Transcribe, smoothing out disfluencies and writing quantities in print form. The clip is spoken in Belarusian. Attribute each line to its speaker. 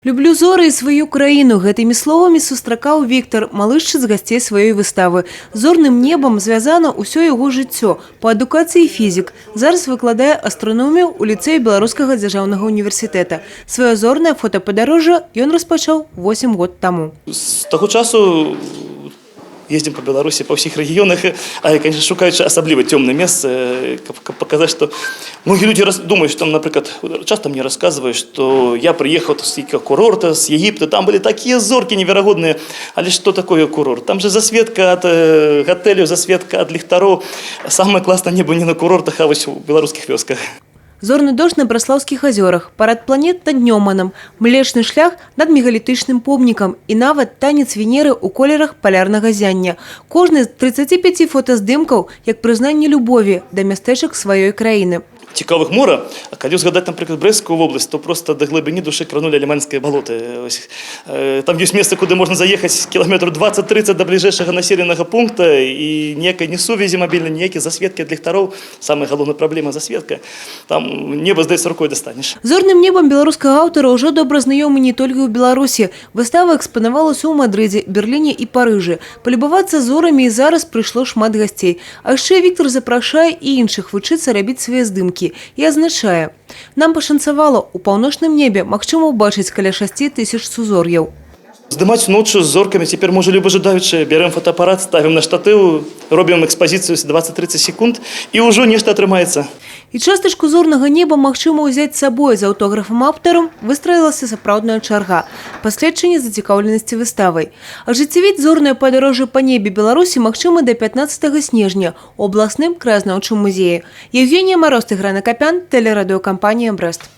Speaker 1: Люблю зоры і сваю краіну. Гэтымі словамі сустракаў Віктар Малышчыц гасцей сваёй выставы. З зорным небам звязана ўсё яго жыццё. Па адукацыі фізік. Зараз выкладае астраномію ў ліцэі Беларускага дзяржаўнага універсітэта. Сваё зорнае фотападарожжа ён распачаў 8 год таму.
Speaker 2: З таго часу ездзім па Беларусі, па ўсіх рэгіёнах, а я, конечно, шукаючы асабліва цёмнае месца, каб паказаць, што многія людзі думаюць, што там, напрыклад, часта мне расказваюць, што я прыехаў з якога курорта, з Егіпта, там былі такія зоркі неверагодныя. Але што такое курорт? Там же засветка ад гатэлю, засветка ад ліхтароў. Самае класнае неба не на курортах, а вось у беларускіх вёсках.
Speaker 1: Зорны дождж на Браслаўскіх азёрах, парад планет над Нёманам, Млечны шлях над мегалітычным помнікам і нават танец Венеры ў колерах палярнага ззяння. Кожны з 35 фотаздымкаў як прызнанне любові да мястэчак сваёй краіны.
Speaker 2: Цікавых мора, а калі ўзгадаць, напрыклад, Брэсцкую вобласць, то просто да глыбіні душы кранулі Ліманскія балоты. Ось, там ёсць месца, куды можна заехаць кіламетру 20-30 да бліжэйшага населенага пункта, і ніякай ні сувязі мабільнай, ніякія засветкі ад ліхтароў. Самая галоўная праблема — засветка. Там неба, здаецца, рукой дастанеш.
Speaker 1: Зорным небам беларускага аўтара ўжо добра знаёмы не толькі ў Беларусі. Выстава экспанавалася ў Мадрыдзе, Берліне і Парыжы. Палюбавацца зорамі і зараз прыйшло шмат гасцей. А яшчэ Віктар запрашае і іншых вучыцца рабіць свае здымкі. І адзначае: нам пашанцавала, у паўночным небе магчыма ўбачыць каля 6 тысяч сузор'яў.
Speaker 2: Здымаць ноччу з зоркамі цяпер можа любы жадаючы. Бярэм фотаапарат, ставім на штатыў, робім экспазіцыю з 20-30 секунд, і ўжо нешта атрымаецца.
Speaker 1: І частачку зорнага неба магчыма ўзяць з сабой. За аўтографам аўтарам выстраілася сапраўдная чарга. Пасведчанне зацікаўленасці выставай. Ажыццявіць зорнае падарожжа па небе Беларусі магчыма да 15 снежня ў абласным краязнаўчым музеі. Яўгенія Мароз, Тыгран Акапян, тэлерадыёкампанія «Брэст».